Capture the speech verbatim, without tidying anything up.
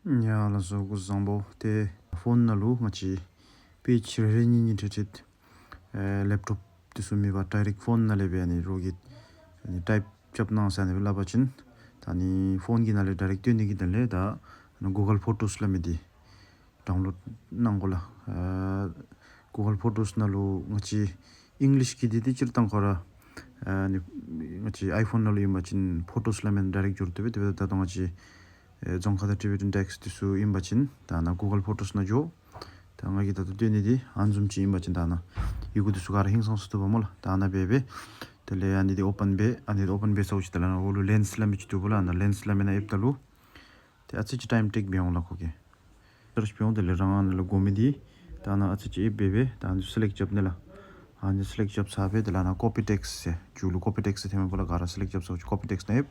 ཡ་ལགས་སོ། སྐུ་གཟུགས་བཟང་པོ། ཏེ་ཕོན་ནང་ལུ་ང་བཅས་པེཇ་རེ་རེ་གཉིས་གཉིས་བྲིས་བྲིས་ཨེ་ལེབ་ཊོབ་འདི་ཚུ་མེད་པར་ཌའི་རེཀཊ་ཕོན་ནང་ལས་སྦེ་ཨ་ནི་རོགས་ཀྱིས་ཨ་ནི་ཊའིཔ་རྐྱབ་གནང་ཟེར་ཨ་ནི་སྦེ་སླབ་པ་ཅིན་ད་ཨ་ནི་ཕོན་གྱི་ནང་ལས་ཌའི་རེཀཊ་བཏོན་ནི་གི་དོན་ལས་ད་ཨ་ནི་གུ་གཱལ་ཕོ་ཊོས་སླབ་མི་འདི་ཌའུན་ལོཌ་གནང་དགོ་ལགས། ཨ་གུ་གཱལ་ཕོ་ཊོས་ནང་ལུ་ང་བཅས་ཨིང་ལིཤ་གི་འདི་འདི་སྤྱིར་བཏང་ཁོ་ར་ཨ་ནི་ང་བཅས་ཨའི་ཕོན་ནང་ལུ་ཨིན་པ་ཅིན་ཕོ་ཊོས་སླབ་མི་ཌའི་རེཀཊ་འགྱུར་དོ་སྦེ། དེ་སྦེ་ད་ལྟོ་ང་བཅས་ཨེ་རྫོང་ཁ་དང་ཊི་བི་ཊི་ཌེསྐ་འདི་ཚུ་ཨིན་པ་ཅིན་ད་ནཱ་གུ་གཱལ་ཕོ་ཊོས་ནང་འགྱོ། ད་ང་གིས་ད་ལྟོ་སྟོན་ནི་འདི་ཨ་ནི་བཟུམ་ཅིག་ཨིན་པ་ཅིན་ད་ནཱ་ཡི་གུ་འདི་ཚུ་ག་ར་ཧིང་སངས་ས་བཏུབ་པས་སྨོ་ལགས། ད་ནཱ་སྦེ་སྦེ་དེ་ལས་ཨ་ནི་འདི་ཨོ་པཱན་འབད། ཨ་ནི་འདི་ཨོ་པཱན་འབད་ཚརཝ་ཅིག་ད་ལས་ནཱ་འོག་ལུ་ལེནསི་སླབ་མི་ཅིག་འདུག་པ་ལགས། ནཱ་ལེནསི་སླབ་མི་ནང་ཨེབ་ད་ལུ་ཏེ་ཨ་ཙི་ཅིག་ཊའིམ་ཊེཀ་འབད་འོང་ལགས་ཁོ་གིས། སརཆ་འབད་འོང་། དེ་ལས་རང་ཨ་ནཱ་ལུ་དགོ་མི་འདི་ད་ནཱ་ཨ་ཙི་ཅིག་ཨེབ་འབད་སྦེ་ད་ཨ་ནི་སི་ལེཀཊ་རྐྱབ་ནི་ལགས། ཨ་ནི་སི་ལེཀཊ་རྐྱབ་ཚར་སྦེ་དེ་ལས་ནཱ་ཀོ་པི་ཊེཀསཊ་ཟེར་མཇུག་ལུ་ཀོ་པི་ཊེཀསཊ་ཟེར་ཐོནམ་ཨིན་པས་ལགས། ག་ར་སི་ལེཀཊ་རྐྱབ་ཚརཝ་ཅིག་ཀོ་པི་ཊེཀསཊ་ནང་ཨེབ།